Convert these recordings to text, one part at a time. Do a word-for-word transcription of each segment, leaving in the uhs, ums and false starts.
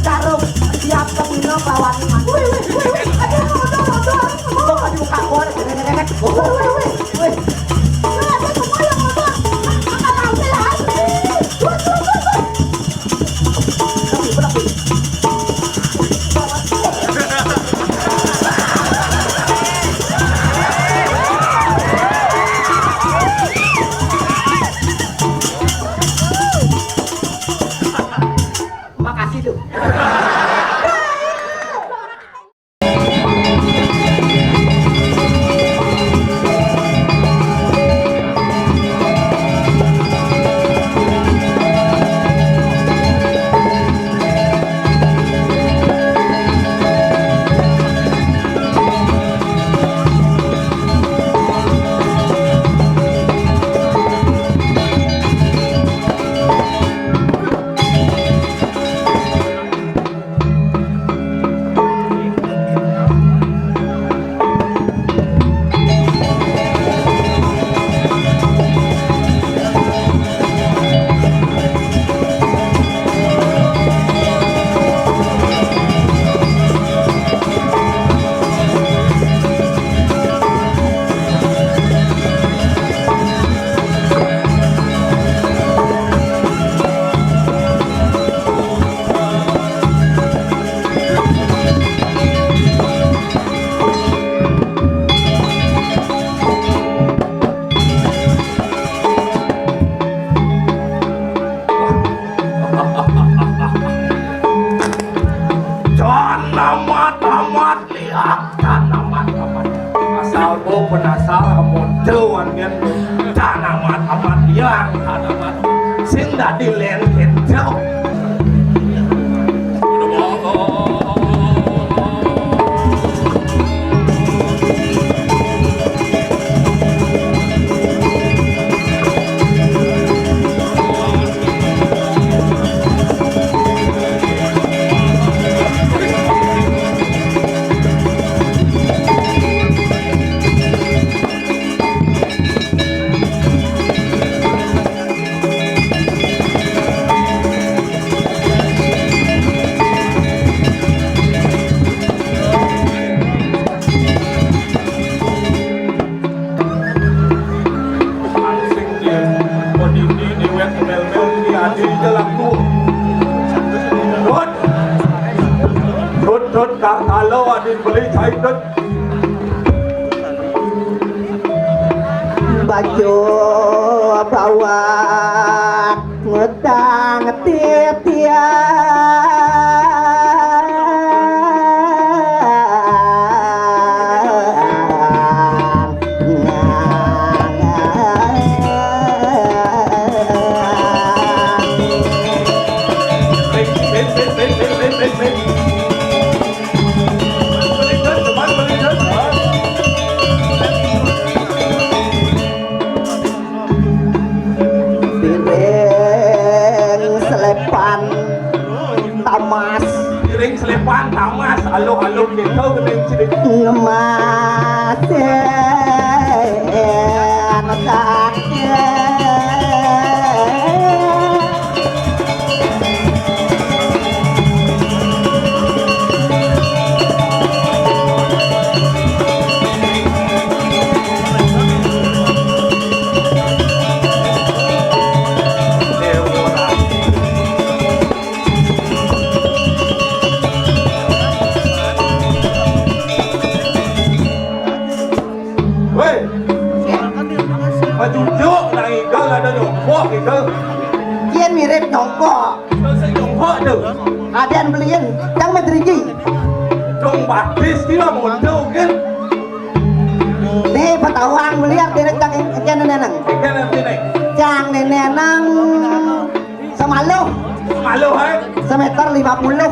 Karo siap kepino bawangi mati. Wih, wih, wih, wih. Aduh, aduh, aduh, aduh. Kok dibuka gua, deket, deket. Wih, wih, wih, wih. Wih, aduh, semua yang nonton. Apa, apa, apa, ya? Wih, wih, wih, wih. Lebih, lebih. Makasih tuh. Jangan amat-amat lihat, jangan amat-amat. Asal bu penasal amun tuan kan. Jangan amat-amat lihat, jangan amat. Sing dadi len kento. Sing dia, kondisi dewek mel-mel ni adi jalan tu. Dut, dut, dut, kang talo adi beli cai dut. Bajo bawak ngutang titiang. Piring selepan tamas. Piring selepan tamas. Aluh-aluh gitu gini cilik. Ngemas. Woi. Majujuk nang igal ada nyongkok igal. Kian mirip nyongkok. Itu sing nyongkok tu. Adan beliin, yang madrigi. Dong batis dia model kan. Ni patawang beliak diri cang ikan neneng. Ikan nanti ni. Cang neneng. Semaluh. Semaluh, eh? Semeter lima puluh.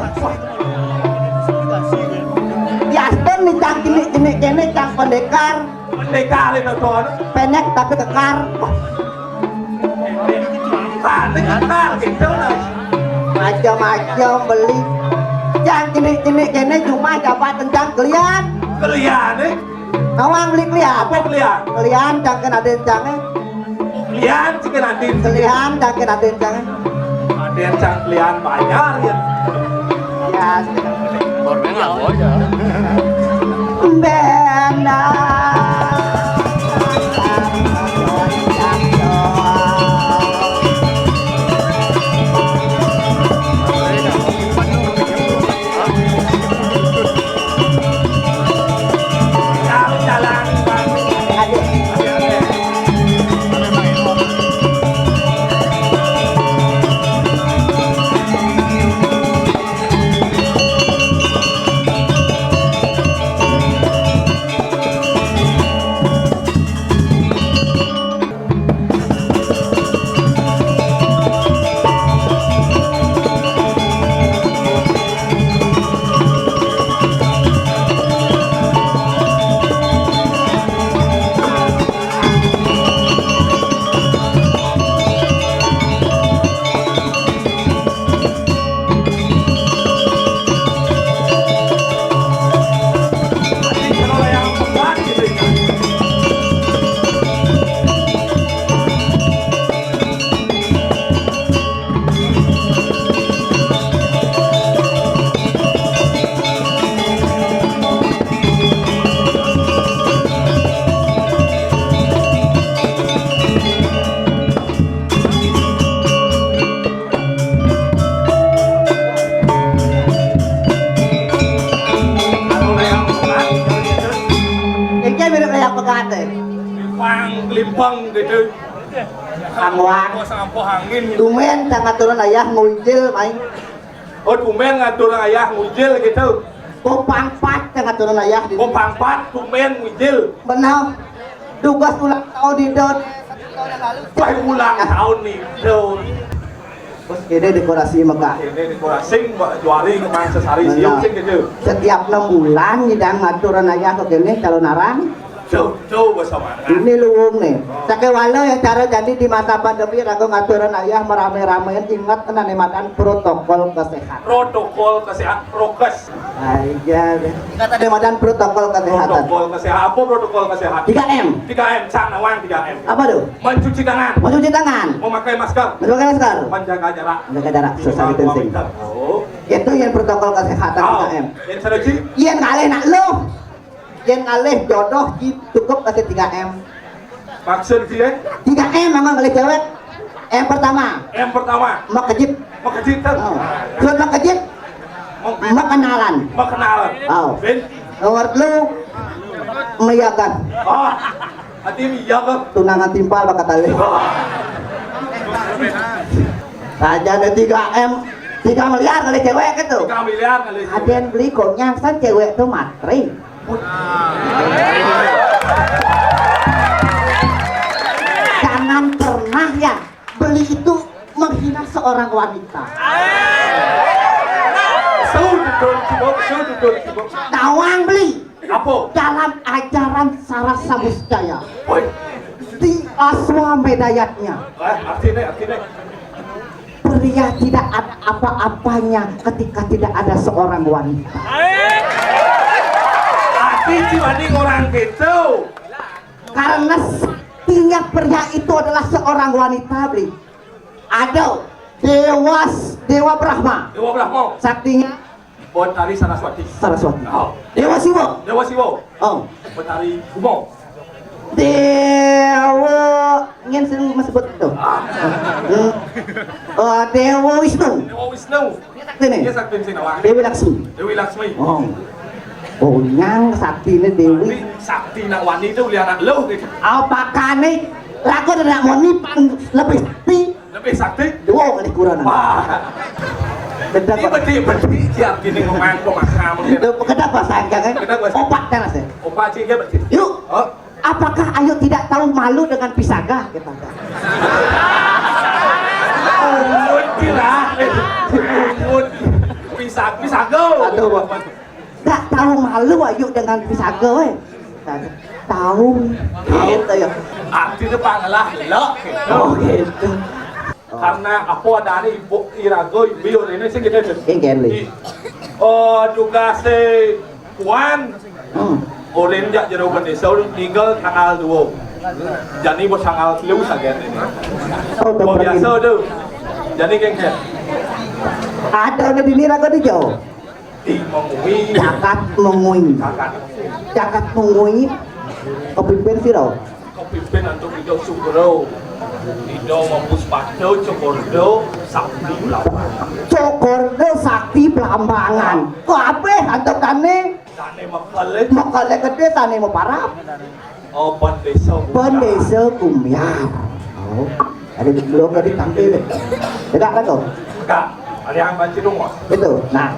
Yaston ni cang kini, kini, kini cang pendekar. Pendekar itu tuh. Pendek tapi kekar. Tadi kekar gitu lah. Macam-macam beli. Cang kini, kini, kini cuma jabatan cang kelian. Kelian, eh? Nawang beli kelian. Apa kelian? Kelian cang kena den cang, eh. Kelian cikin adin. Kelian cang kena den cang, eh. Adin cang kelian bayar ya. Simpang gitu. Angwang. Oh, sampah angin. Tumén cang aturan ayah nguijil, main. Oh, tumén ngaturan ayah nguijil gitu. Ku pangpat cang aturan ayah di. Ku pangpat, tumén nguijil. Benar. Dugas ulang tahun di Don. Wah, ulang tahun nih, Don. Terus ini dekorasi megah. Ini dekorasi, Mbak, juari kemang sesari. Benar. Siung sih gitu. Setiap enam bulan nyidang ngaturan ayah ke kene calon arang. Tuh, tuh, basa mana? Ini luwung nih. Sakéwala ya cara jadi di masa pandemi raga ngaturan ayah merame-ramean, ingat nane madan protokol kesehatan. Protokol kesehatan, prokes. Aja deh. Kata dia madan protokol kesehatan. Protokol kesehatan. Apa protokol kesehatan? Tiga M. Tiga M, cang nawang tiga M. Apa tuh? Mencuci tangan. Mencuci tangan. Memakai masker. Memakai masker. Menjaga jarak. Menjaga jarak, social distancing. Lima meter. Oh. Itu yang protokol kesehatan. Oh, tiga M. Yang satu sih? Yang kalih nak lu. Yang kalih jodoh ji cukup kasih tiga M. Maksud sih, eh? Tiga M memang kalih cewek. M pertama. M pertama. Makejit. Makejit, kan? Oh. Sudah makejit. Mau kenalan. Mau kenalan. Oh. Ben. Nomor lu meyakan. Oh. Hati meyakan. Tunangan timpal bakal tali. Oh. Raja ada tiga M, tiga miliar kali cewek gitu. Tiga miliar kali cewek. Ada yang beli kok nyangsan cewek tuh materi. Jangan pernah ya beli itu menghina seorang wanita. Sudut, sudut, sudut. Nawang beli. Apa? Dalam ajaran Sarasa Muscaya. Woi. Di Aswamedayatnya. Eh, artinya, artinya. Pria tidak ada apa-apanya ketika tidak ada seorang wanita. Arti jiwaning orang gitu. Karena saktinya pria itu adalah seorang wanita, Bli. Ada Dewa, Dewa Brahma. Dewa Brahma. Saktinya Betari Saraswati. Saraswati. Oh. Dewa Siwa. Dewa Siwa. Oh. Betari Uma. Dewa, ingin sering disebut itu. Ah. Hmm. Oh, Dewa Wisnu. Dewa Wisnu. Ini sakti ini. Dia sakti sing nawang. Dewi Laksmi. Dewi Laksmi. Oh. Oh, nyang sakti ini Dewi. Tapi sakti nak wani itu lihat anak lu gitu. Apakah nih lagu anak wani pan lebih sakti? Lebih sakti? Dua kali kurang. Wah. Beda. Ini kok. Bedi, bedi, siap gini ngomong, ngomong, ngomong. Itu beda bahasa angkang, eh? Beda bahasa. Opat kan, Mas, ya? Opat sih, dia bedi. Yuk. Oh. Apakah Ayu tidak tahu malu dengan pisaga? Kita. Umut, gila. Eh, umut. Pisag-, pisaga. Aduh, Bang. Nggak tahu malu Ayu dengan pisaga, eh. Tahu. Gitu ya. Artinya pangelah, lo. Oh, gitu. Karena apa adanya ibu iraga, ibu ini sih gitu. Inggih, Li. Di, eh, tugasnya Puan. Hmm. Ulin jak jero bendesa, ulin tinggal tanggal dua. Jani bos tanggal telu saja ini. Oh, udah. Oh, biasa tuh. Jani kengkeh. Ada udah dini raga di jauh. Di Mengwi. Cakat Mengwi. Cakat. Cakat Mengwi. Kepimpin sira. Kepimpin antuk Ida Sugro. Ida Mapuspada, Cokorda, Sakti Blambangan. Cokorda, Sakti Blambangan. Kabeh antukane. Tane mekele. Mekele gedhe, tane maparab. Oh, Bendesa Kumyar. Bendesa Kumyar. Oh. Ada di belum tadi tampil. Tidak ada tuh. Enggak. Ada yang banci dong, Mas. Itu. Nah.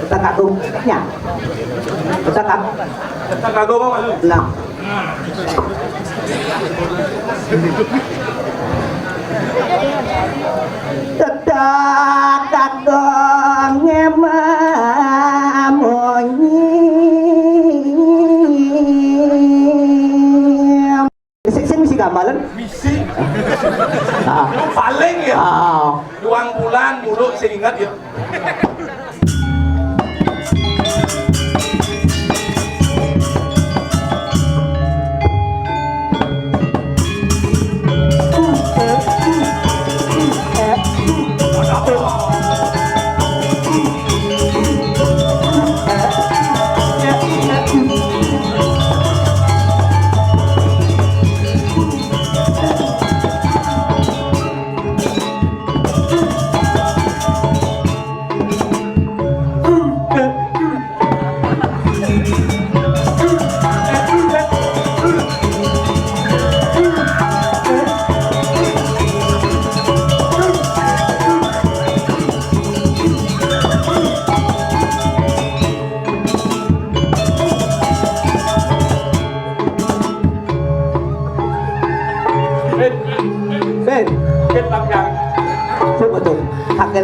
Kita kagumnya. Kita kagum. Kita kagum, Mas. Nah. Tetak kagong emamonyi. Sing, sing misi gambalan. Misi. Ah. Lu paling ya. Ah. Luang bulan muluk sing ingat ya.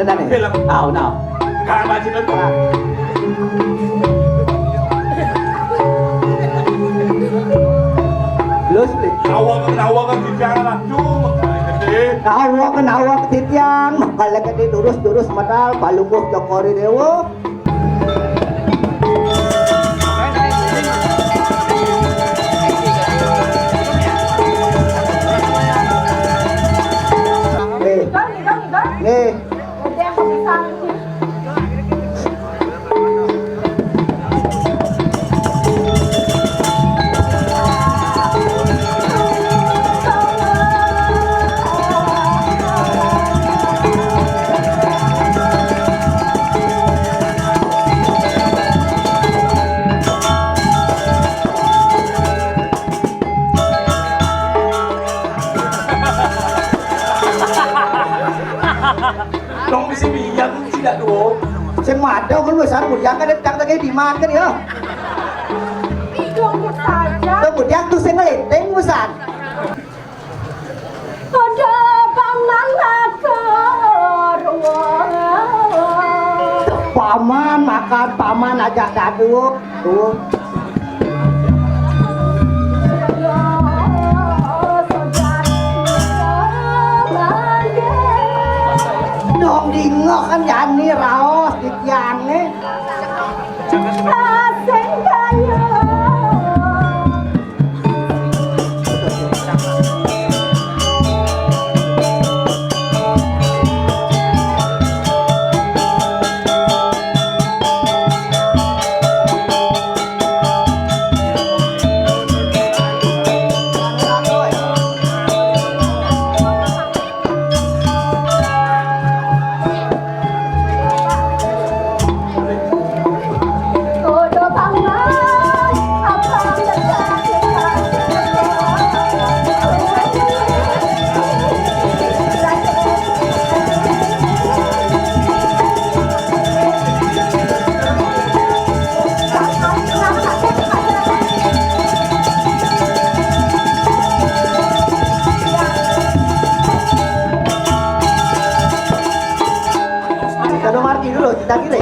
Nah, nih. Film. Tahu, nah. Kalau masih film. Lus, Bli. Nawa ke, nawa ke titiang lah. Cuma kali gede. Nawa ke, nawa ke titiang. Kalau gede durus-durus medal, palungguh Cokor I Dewa. Nih. Nih. Dong bisi biang sida duo. Sing madang kan wis, ah, bujang kan datang lagi di mana kan ya? Bujang tuh sing ngelinting, wis, ah. Pada paman makan. Paman makan, paman ajak daduk. Tuh. Dong dingeh kan jani raos di tiangé. Asing kaya. Kalau marki dulu, kita kira.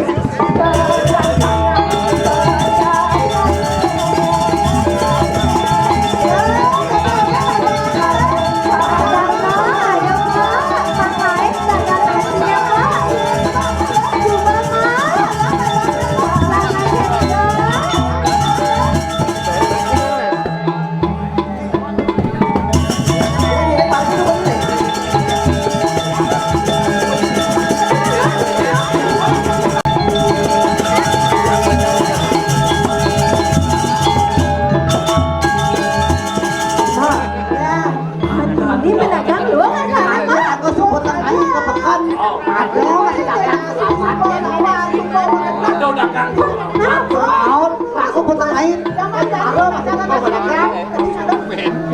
Ini pedagang doang ada apa? Aku sebut aja ke pekan. Ada masih dagang. Ada dagang. Aku sebut lain. Ada masih dagang.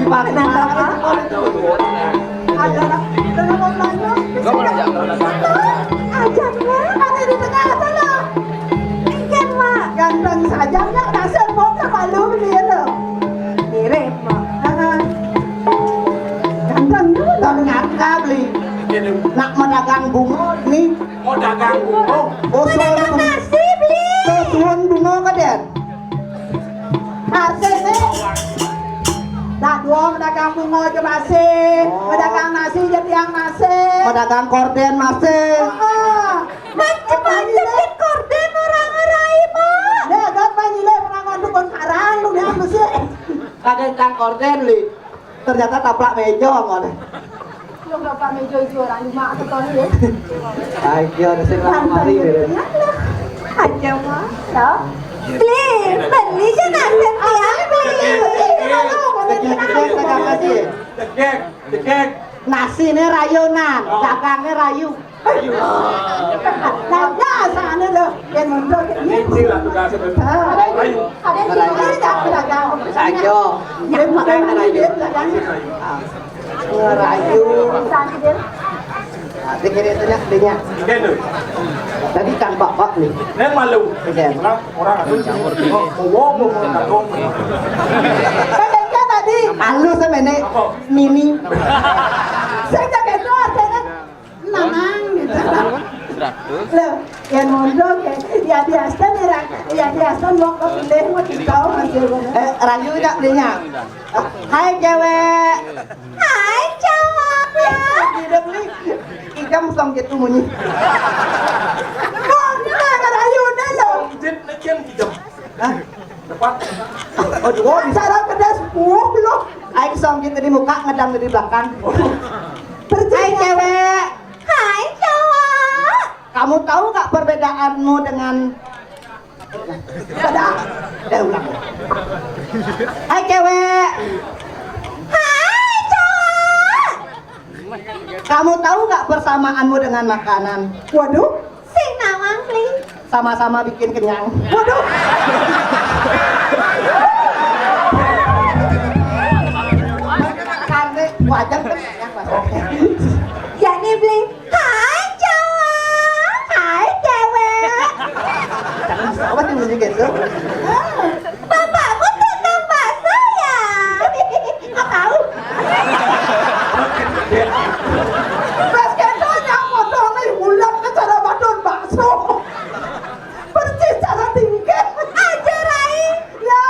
Kenapa? Ada. Ajak, Mak. Ada di tengah sana. Engken, Mak. Ganteng saja, Mak. Tasik, Mak. Malu dia, loh. Mirip, Mak. Heeh. Ganteng juga. Ternyata, Bli. Nak medagang bungo, nih. Mau dagang bungo. Oh, suan bungo. Nasi, Bli. Tuh, suan bungo, kadén. Masih, sih. Nah, dua medagang bungo aja masih. Oh. Medagang nasi aja tiang masih. Medagang kordén masih. Heeh. Macem-macem kordén orang rai, Mak. Dah, dah, Pak Nyilé, pernah ngonduk karang, lu nih, apa sih? Kadén tang kordén, Li. Ternyata taplak méja, mon. Lu nggak pak méja itu orang lima atau tahun ya? Ayo, ada sing lama hari, ya. Aja, Mak. Tau? Bli, beli aja nasi tiang, Bli. Cekek, cekek, cekek. Cekek, cekek. Nasiné rayunan, dagangné rayu. Ayo. Nah, biasané lho, yén mundur kayak gini. Ini lah tugasnya. Ah. Ayo. Ada yang tinggal di dalam pedagang. Saja. Dia bukan lagi dia pedagang. Ah. Rayu. Bisa aja dia. Nah, dia kira itu dah, dia. Dia tu. Tadi kan bapak ni. Dia malu. Iya. Orang, orang ada. Oh, oh, oh, oh, oh. Kan dia tadi. Halus sama ni. Apa? Mini. Saya tak kena, saya Nanang gitu. Loh, yang mondok ya, ya biasa nih, Ra. Ya biasa, mau ke beli, mau di bawah masih. Eh, rayu tak belinya? Hai, cewek. Hai, cowok. Tidak beli. Ikam song gitu munyi. Mondok, rayu dah lo. Jit, jit, jit. Hah? Depan. Oh, oh, di sana pedas. Uh, lo. Aing song gitu di muka, ngedang di belakang. Percaya. Hai, cewek. Hai, cowok. Kamu tahu nggak perbedaanmu dengan... Pada. Eh, ulang. Hai, cewek. Hai, cowok. Kamu tahu nggak persamaanmu dengan makanan? Waduh. Sing nawang, Pling. Sama-sama bikin kenyang. Waduh. Kane wajar kan kenyang maksudnya. Jadi, Pling. Hai, cowok. Hai, cewek. Jangan bisa amat yang bunyi gitu. Bapakmu tukang bakso ya? Nggak tahu. Terus kita yang potong nih, bulat ke cara badon bakso. Persis cara tingkah. Aja, Rai. Ya.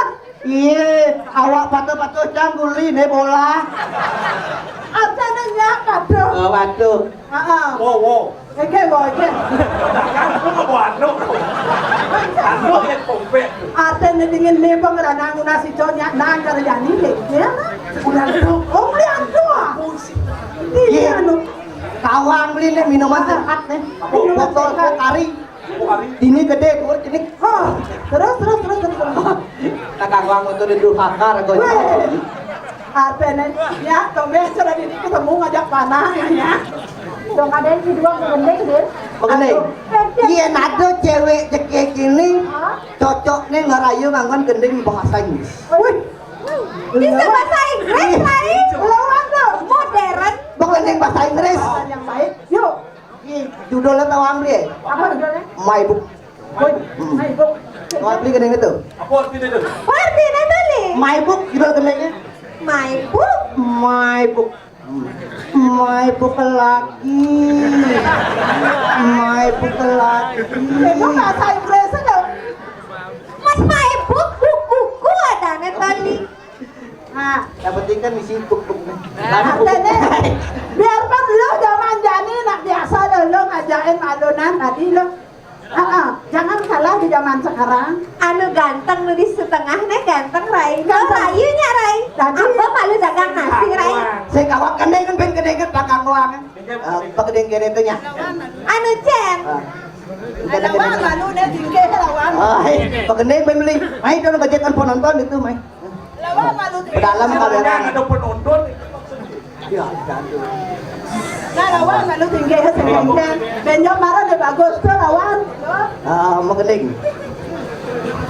Iya, awak patuh-patuh cang guli nih bola. Artinya nyak patuh. Oh, waduh. Heeh. Wow, wow. Oke, boy, oke. Aku mau anu. Anu yang kompet. Artinya dingin nih, pengerana nguna si cowoknya, nah, kerjaan ini, ya. Udah tuh. Oh, beli anu, ah. Iya, anu. Kawan beli nih minuman sehat nih. Minuman sehat. Botol kari. Ini gede, dua ini. Hah, terus, terus, terus, terus, terus. Kakak gua motor di dulu kakar, gua. Weh. Artinya, ya, tumben sudah di ketemu ngajak panah, ya. Dong, ada yang kedua, gendeng, Din. Gendeng. Aduh. Iya, nado cewek jekek ini. Hah? Cocok nih ngerayu nganggon gending bahasa Inggris. Wih. Bisa bahasa Inggris, Rai? Lawan dong. Modern. Pokoknya bahasa Inggris. Yang baik. Yuk. Ini judulnya tahu ambil ya? Apa judulnya? My Book. Woi, hmm. My Book. Tahu ambil gini gitu. Apa artinya itu? Apa artinya itu, Li? My Book judul gendengnya. My Book. My Book. My Book lagi. My Book lagi. Itu bahasa Inggrisnya dong. Mas, my book, bukuku ada nih tadi. Nah, yang penting kan isi book-book nih. Nah, artinya, biarpun lo zaman jani, nak biasa lo, lo ngajain malunan tadi lo. Ah, ah, jangan kalah di zaman sekarang. Anu ganteng nu di setengah nih ganteng, Rai. Lo ganteng. Layunya, Rai. Tadi. Apa malu dagang nasi, Rai? Saya kawak kan deh kan pengen gede-gede dagang doang. Eh, pegedeng kene itu nya. Anu cen. Ah. Lawan malu deh tingkah lawan. Ah, hei, pegedeng beli. Mai dong gajetan penonton itu, mai. Lawan malu tingkah. Pedalam kalau ada penonton. Ya, aduh. Nah, lawan malu tingkah ya, sing tingkah. Benjo marah deh bagus tuh lawan. Ah, mau gending.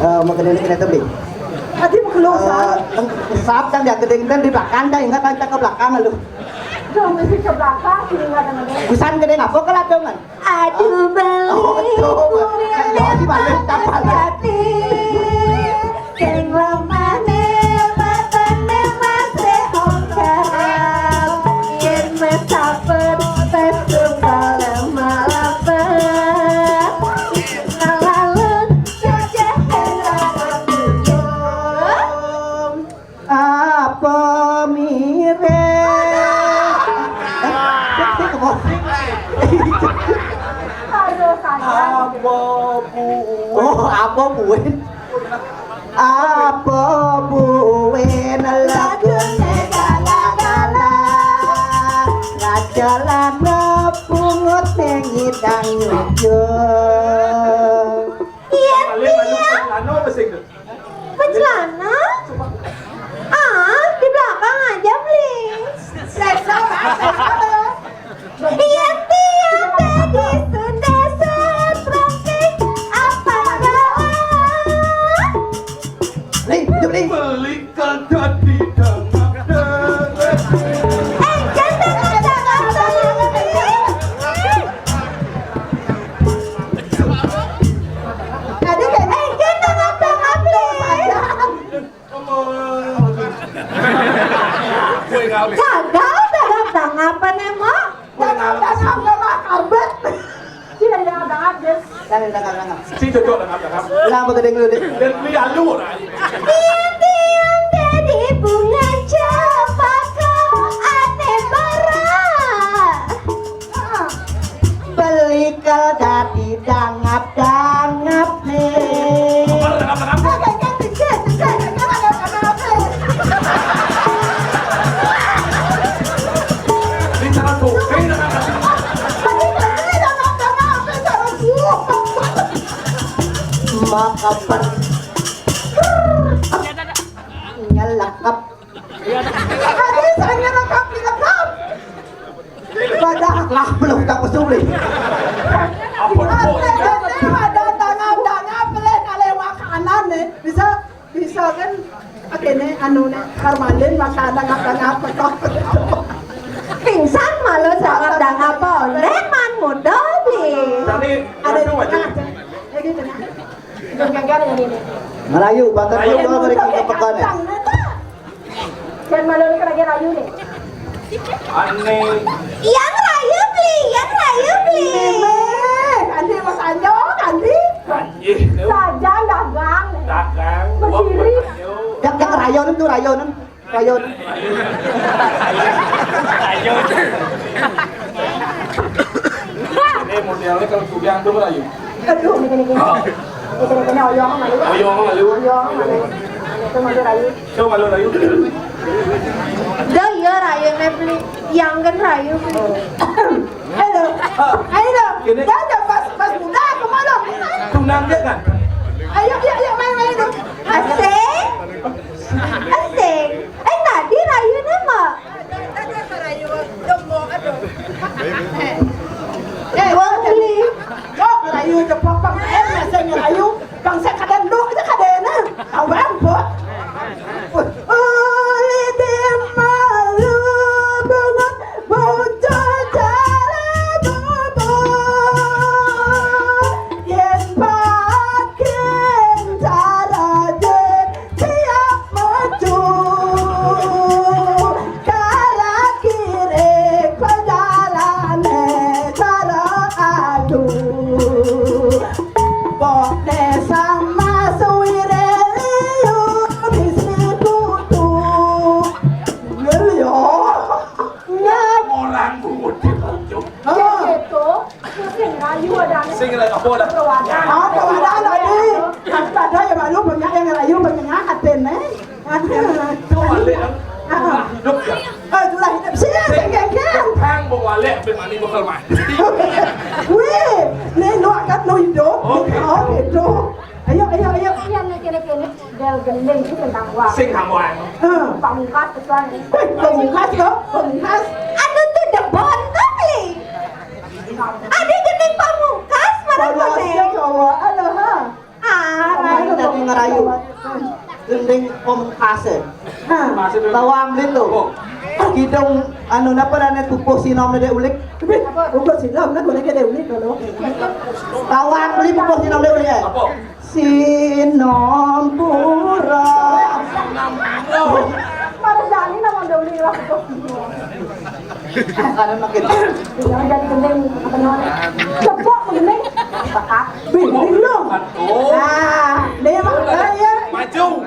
Eh, mau gending kena tebing. Tadi mau keluar. Eh, saat kan dia gending kan di belakang, dah ingat kan ke belakang lu. Dong, mesti ke belakang, sini nggak ada. Busan gending apa kalau dong kan? Aduh, beli. Oh, betul. Kuwi yang dibalik kapal. Hati. Sing lemane matane masih ongkar. Yen wis saper, tes tunggal malaper. Lalu jajah kelangan dunia. Apa mirip? Eh, sik, sik, apa? Aduh, sayang. Apa buin? Oh, apa buin? Apa buin lagune gala-gala? Raja lana pungut ning idang nyucuk. Iya, iya. Anu apa sih? Pecelana? Ah, di belakang aja, please. Iya, tiada di Sunda seperti apa kawan? Ling, jom, Ling. Beli kerja di tengah deret. Eh, jangan, jangan, jangan, jangan. Tadi kayak, eh, jangan, jangan, jangan, please. Gagal dagang tanggapan emang. Dagang tanggapan mah karbet. Tidak ada Tangap, Des. Tangap, tangap, tangap. Si Jojo, tangap, tangap. Lah, apa gedeng lu, Dek? Dan beli alu, lah. Tiang-tiang dadi bunga cempaka ane bara. Belikel dadi dangap-dangap, nih. Apa, tangap, tangap? Ini cara tuh. Ini tangap, tangap. Maka per-, nyelekep. Tadi saya nyelekep, nyelekep. Padahal lah, belum tak usuli. Apa? Ada tanah-tanah, boleh kali makanan nih. Bisa, bisa kan? Oke nih, anu nih, formalin makanan apa-apa kok. Pingsan malu sama dangap, Pon. Leman muda, Bli. Tapi ada di tengah. Lagi tengah. Jangan gagal ya ini. Melayu, bakat. Ayo. Melayu, mari kita pekan, ya. Jangan malu lagi rayu nih. Ane. Yang rayu, Bli, yang rayu, Bli. Ane Mas Anjo, Andi. Anjir. Saja dagang. Dagang. Menciri. Yang, yang rayonan tuh, rayonan. Rayon. Ini modelnya kalau kubiang tuh, Rayu. Aduh, ini, ini, ini. Oh. Ini, ini, ini, oyong, malu. Oyong, malu. Oyong, malu. Itu malu, Rayu. Coba malu, Rayu. Dah, iya, Rayu, nih, Bli. Yang kan Rayu, Bli. Halo. Ayo dong. Ini. Dah, dah, pas, pas muda, aku malu. Tunang dia kan? Ayo, ayo, ayo, main, main, dong. Asik. Asik. Eh, tadi Rayu nama? Eh, wong li. Kok Rayu ceplok, Bang? Eh, masih Rayu. Bang, saya kadang duduk aja kadang. Tahu, Bang, Bok? Uli di malu bungut bocah cara bubuk. Yen pakin cara siap maju, cara kiri pejalane cara adu. Pokne sama suwire liu bisi kutu. Lho ya. Orang kutu. Hah? Gitu. Sing rayu ada. Sing rayu apa dah? Apa ada tadi? Ada ya, malu banyak yang rayu, banyak yang hati nih. Itu balik, ah. Ah. Hidup ya? Oh, itulah hidup. Sini, sing, sing, sing. Kang mau balik, sampai mani bakal mati. Wih, nih, lu angkat, lu hidup. Oke. Oh, hidup. Ayo, ayo, ayo. Iya, nih, kene-kene. Del gending itu tentang uang. Sing kamu anu. Heeh. Pamungkas pesan. Wih, pamungkas kok, pamungkas. Anu tuh debon tuh, Bli. Ada gending pamungkas, mana boleh? Cowok, ada, ha? Ah, lain. Tadi ngerayu. Gending pamungkas, eh. Ha. Tahu ambil tuh. Oh. Kidung anu napa rane tupuh sinom Dek Ulik? Tupuh sinom, nah, boleh ke Dek Ulik dulu. Tahu ambil tupuh sinom Dek Ulik, eh? Apa? Sinampura. Pada jani nama Doli lah. Karena makin. Jangan jadi gending, apa namanya? Cepok gending. Bakat. Bingung lu. Oh. Nah, dia mah, eh, ya. Maju.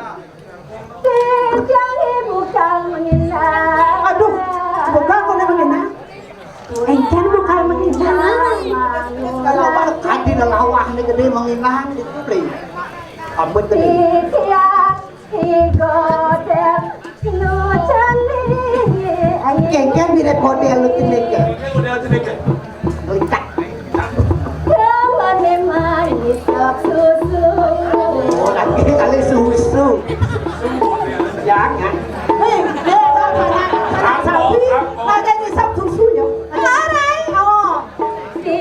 Sejak ibu kau mengindah. Aduh, bukan aku nak mengindah. Encen bukan menghina. Kalau apa tadi lelawah ni gede menghina gitu, Bli. Ampun gede. Titiang igodem nu candi. Kengken mirip model lu tindike. Model tindike. Licak. Dawane manis sok susu. Oh, lagi kali susu. Jangan. Hei, dia orang anak, anak sapi, ada ngisap susu ya. Larai. Oh. Di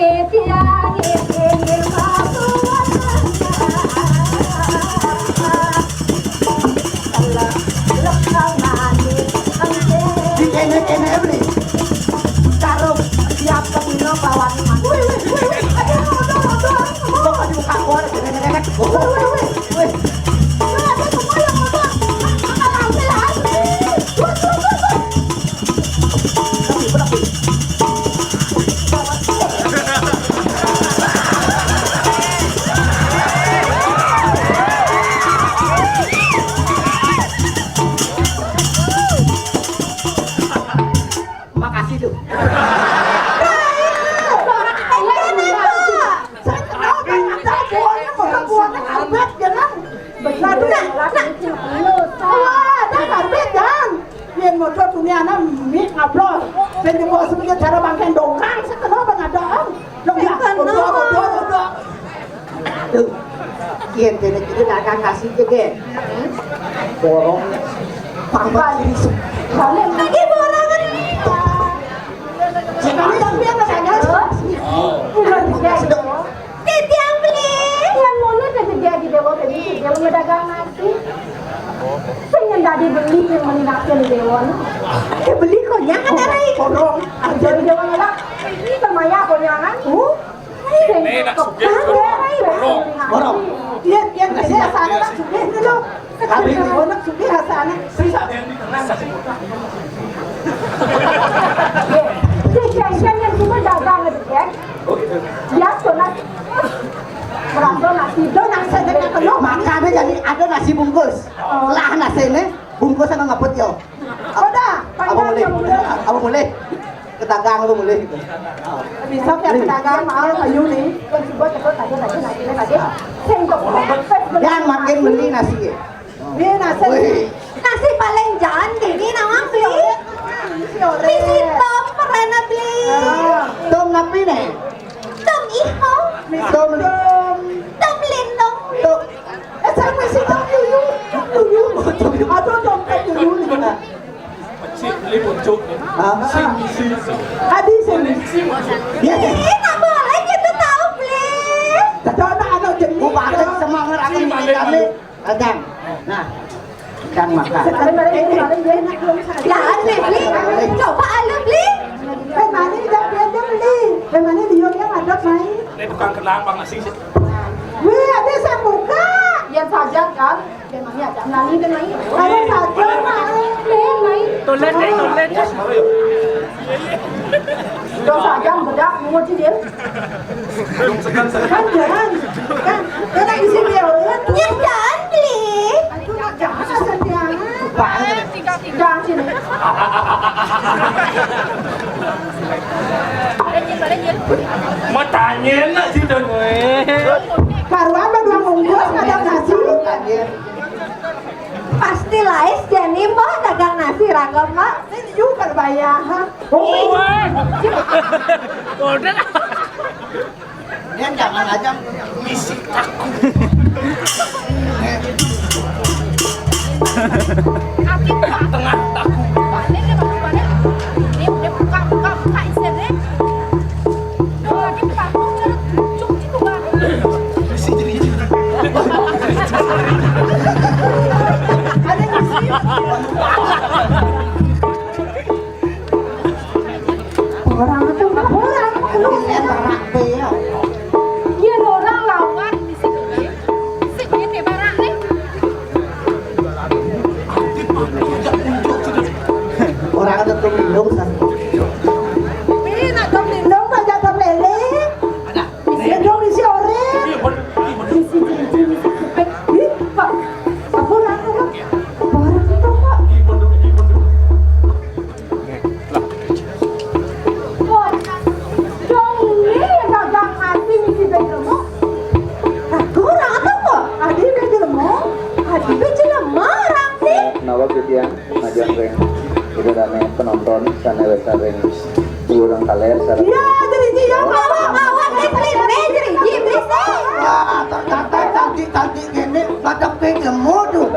kene-kene beli. Taruh siap kemino bawa. Wih, wih, wih, wih. Aduh, aduh, aduh. Kok dibuka keluar, gede-gede. Wih, wih, wih, wih. Wih, ada semua yang ngomong. Apa, apa, apa? Kene kene dagang nasi ke, Gen. Borong. Tambah diri. Lagi borong kan? Jangan sampai ada dagang. Udah, udah. Titiang beli. Yang mulut aja dia di bawah tadi, dia mau dagang nasi. Sing yang tadi beli, yang mau nasi di bawah. Eh, beli konyang kan, Rai? Borong. Jadi dia mau ngelak. Ini sama ya konyangan. Uh. Ini nak sugih, borong. Borong. Iya, iya, iya, sana nak sugih dulu. Habis itu nak sugih sana. Bisa. Sing yang cuma dagang aja, ya. Biasa, Mas. Merasa nasi, do nasi ada yang penuh. Makanya jadi ada nasi bungkus. Lah, nasi ini bungkus sama ngeput, yo. Udah, apa boleh? Apa boleh? Ke dagang apa boleh gitu? Bisa ya, ke dagang, mau ayu nih. Kan coba, coba, tadi, tadi, tadi, tadi. Sing kok. Yang makin beli nasi ya? Ini nasi. Wih. Nasi paling jangan gini, nawang beli. Bisi tom, pernah beli. Ah. Tom napi nih? Tom iho. Tom. Tom lindung. Tom. Eh, saya masih tom yuyu. Tom yuyu. Tom yuyu. Aduh, tom yuyu. Cik, beli pucuk. Hah? Sing, sing, sing. Adi, sing. Sing, sing. Iya, iya. Ih, nggak boleh gitu tahu, beli. Tadi ada anak jenis. Mau pakai semangat aku. Sing, ini balik, kami. Balik. Kadang. Nah. Kadang makan. Sekarang, sekarang, sekarang, dia enak belum sadar. Jangan, beli. Coba, ayo, beli. Eh, mana dia, dia, dia beli. Eh, mana dia, dia ngadep, main. Ini tukang kenang, Bang Nasi. Wih, ada saya buka. Yang saja, kan? Memangnya ada nani, kan, Mai? Ada saja, Mai. Eh, Mai. Tulen, eh, tulen. Dong saja, bedak, mau sih dia. Kan jangan. Kan, kan isi dia, ya. Ya, jangan, beli. Aduh, nak jangan, asal jangan. Jangan sini. Mau tanya nak sih, Don. Karuan mah dua bungkus, ada nasi. Pasti laris jani, Mbah, dagang nasi ragam, Mbah. Ini juga bayar, ha? Oh. Udah. Dia jangan aja misi aku. Tengah taku. Ini udah buka, buka, buka, isi deh. Orang itu orang, lu orang. Iya, orang lawan di sini. Sing ini barang nih. Orang ada tuh minum, San. Ini nak tuh minum, aja tuh lele. Ada. Minum isi ore. Isi cincin, isi kuping. Ih, Pak. Apa orang, Pak? Apa orang itu, Pak? Wah, dong ini dagang nasi misi bejemo. Aku orang apa kok? Adi bejemo. Adi bejemo orang sih. Nawak titiang, majang ring. Udah rame penonton, sana wes ring. Urang kaler, sana. Iya, jadi dia. Bawa, bawa, beli, beli, beli, jadi dia, beli, beli. Wah, ternyata cantik-cantik gini, pada bejemo tuh.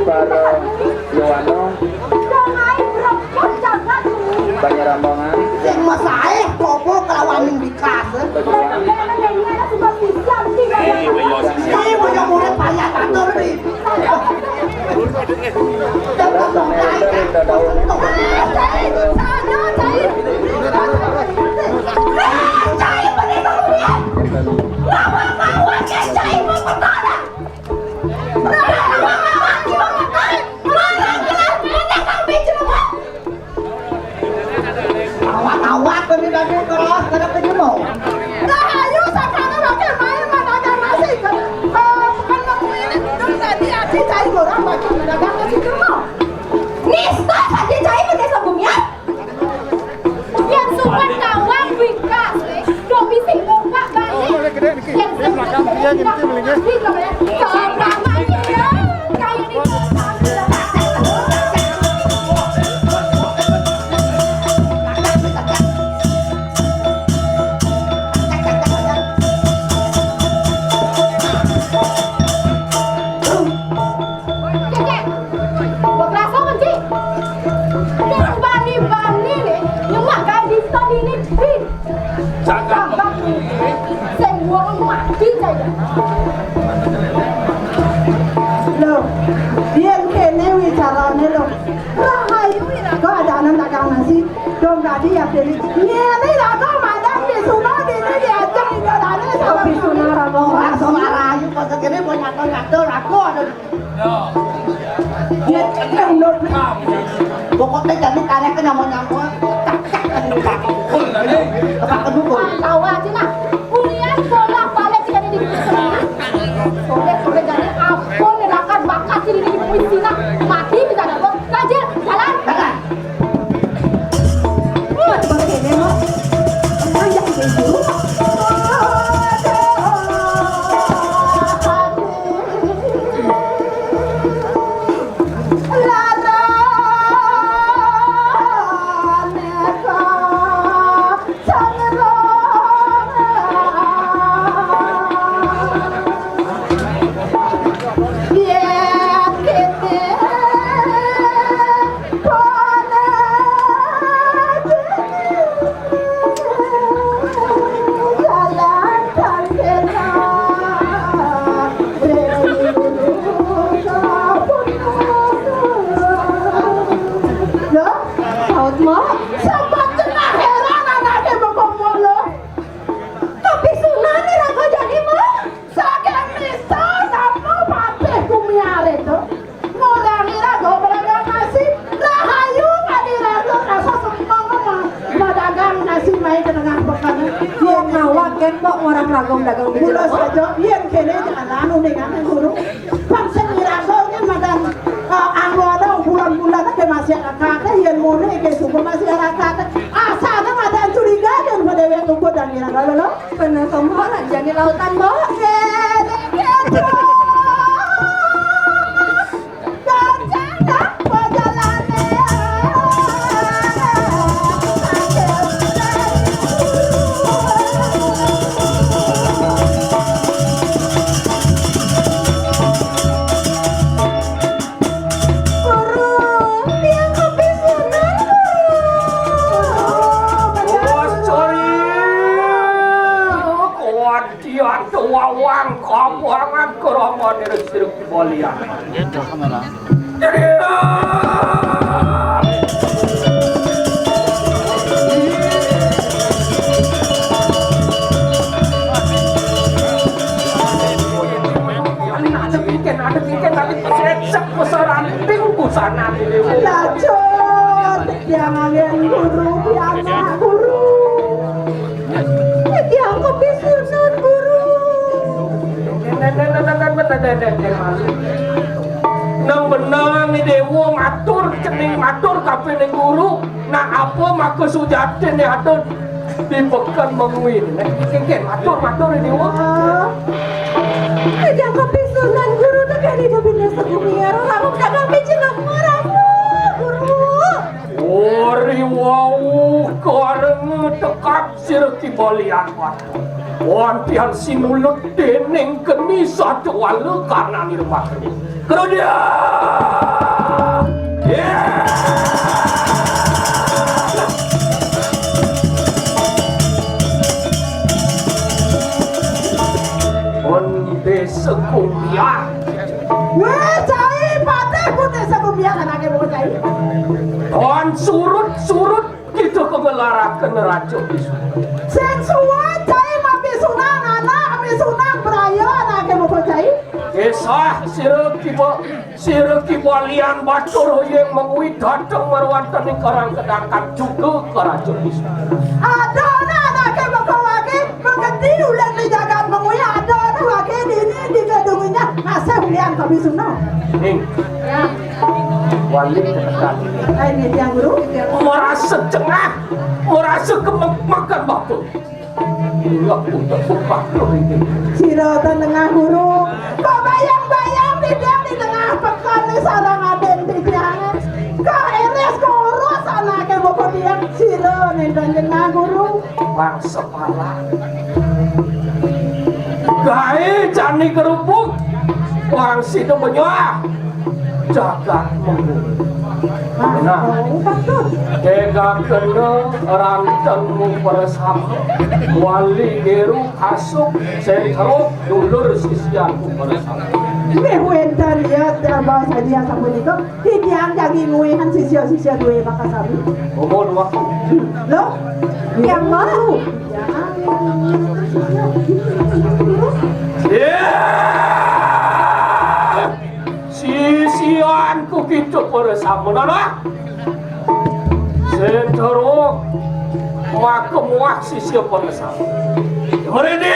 Para Yoano, Banyak rombongan. Sing masae bobo kelawan ning bikas. Iki punya murid banyak atur iki. Terus sampai ada yang udah tahu. Awak-awak ini tadi keras, kenapa gitu? Nah, ayo, sekarang pakai main mana ada nasi, kan? Eh, bukan aku ini, dong tadi Aci cari orang baju mendagang nasi dulu. Nista saja cari pakai sabunnya. Yang suka kawan Wika, dong bisa ngompak balik. Yang suka kawan Wika, kayak di Sing wong mati saja. Lho, yen kene wicarane lho. Rahayu ira kok adanan dagang nasi. Dong tadi ya pilih. Ngene ira kok madang di suno dini diajak ikarane sama Bisuna Raga. Ora rahayu kok kene mau nyato-nyato raga ada. Ya, ya, udah. Pokoknya jadi karek nyamuk-nyamuk. Tak, tak, tak, tak. Tak kedukun. Tahu aja nah. Kuliah sekolah balik sih jadi di sini. Sore sore jadi apa nih lakan bakat sini di sini. Mati bisa dapat. Kaje, jalan. Jalan. Lho, saut, Mak. Sempat cenah heran anake bengkong ngono. Tapi sunane ra kok jane, Mak. Saking nista sama patih kumiare to. Ngurangi raga beragam nasib. Rahayu kadi raga rasa semeng mah. Madagang nasi mai ke tengah pekan. Yen ngawak ken kok ngurang raga dagang di Kula jero. Saja yen kene jalan uningan guru. Bangsa iraga yen madan, eh, anggota bulan-bulan ke masyarakat, yen mune ke suku masyarakat. Asana madan curiga yen pada wek ukur dan iraga lho. Bener to, Mbok, nak jani lautan, Mbok. Kene kejo. Gajah tak pajalane. Guru, tiang kepisunan, Guru. Oh, sorry. Kuat dia tuawang kabangan keramane resik balian. Jadi, ada bikin, ada bikin, tapi sesek besaran ping busana ini. Lajur, tiang angin guru, tiang guru. Tiang kepisunan guru. Nang benang ni dewa matur cening matur kapining guru. Nah, apa maka sujatin ni atur di pekan mengwi ni? Kengken matur matur ni dewa. Aja kepisunan guru tu kali tu bina segumi ya. Orang dagang biji nak marah guru. Ori wau karena tekap sira kibalian watu. Wantian sinulut dening geni satu wala karena nirmah. Kemudian, yeah. Pun desa kuliah. Weh, cai pateh pun desa kuliah anake mau cai. Kon surut-surut kita kemelaraken raja Bisnu. Sing suwun cai mapisunan anak, misunan braya anake mau cai. Kisah sira kiba, sira kiba lian batur hoyeng mengwi dateng marwanten ing karang kedakan juga ke raja Bisnu. Ada anak anake mau wage mengerti ulen di jagat mengwi ada anak wage dini di gedungnya masih lian kami Bisnu. Ning. Ya. Wali ketekan. Ai nggih, Tiang Guru. Merasa cengah, merasa kemek-, makan batu. Iya, udah buka tuh ini. Sira ten tengah guru. Kok bayang-bayang tidak di tengah pekan ni sarang aden titiang. Kok iris kurus anake buku tiang sira nenten tengah guru. Bangsa pala. Gae jani kerupuk. Wang sida menyah. jagat mengko. Nah, tegaken rantenmu para sami, wali geru kasuk sentro dulur sisianku para sami. Nggih wénten ya, tiyang sadia sapunika, titiang jagi nguihan sisya-sisya duwe makasami. Umur waktu. Loh, yang mau. Ya. Sisianku kita para sami, nah. Sentro maka muah sisya para sami. Mrene.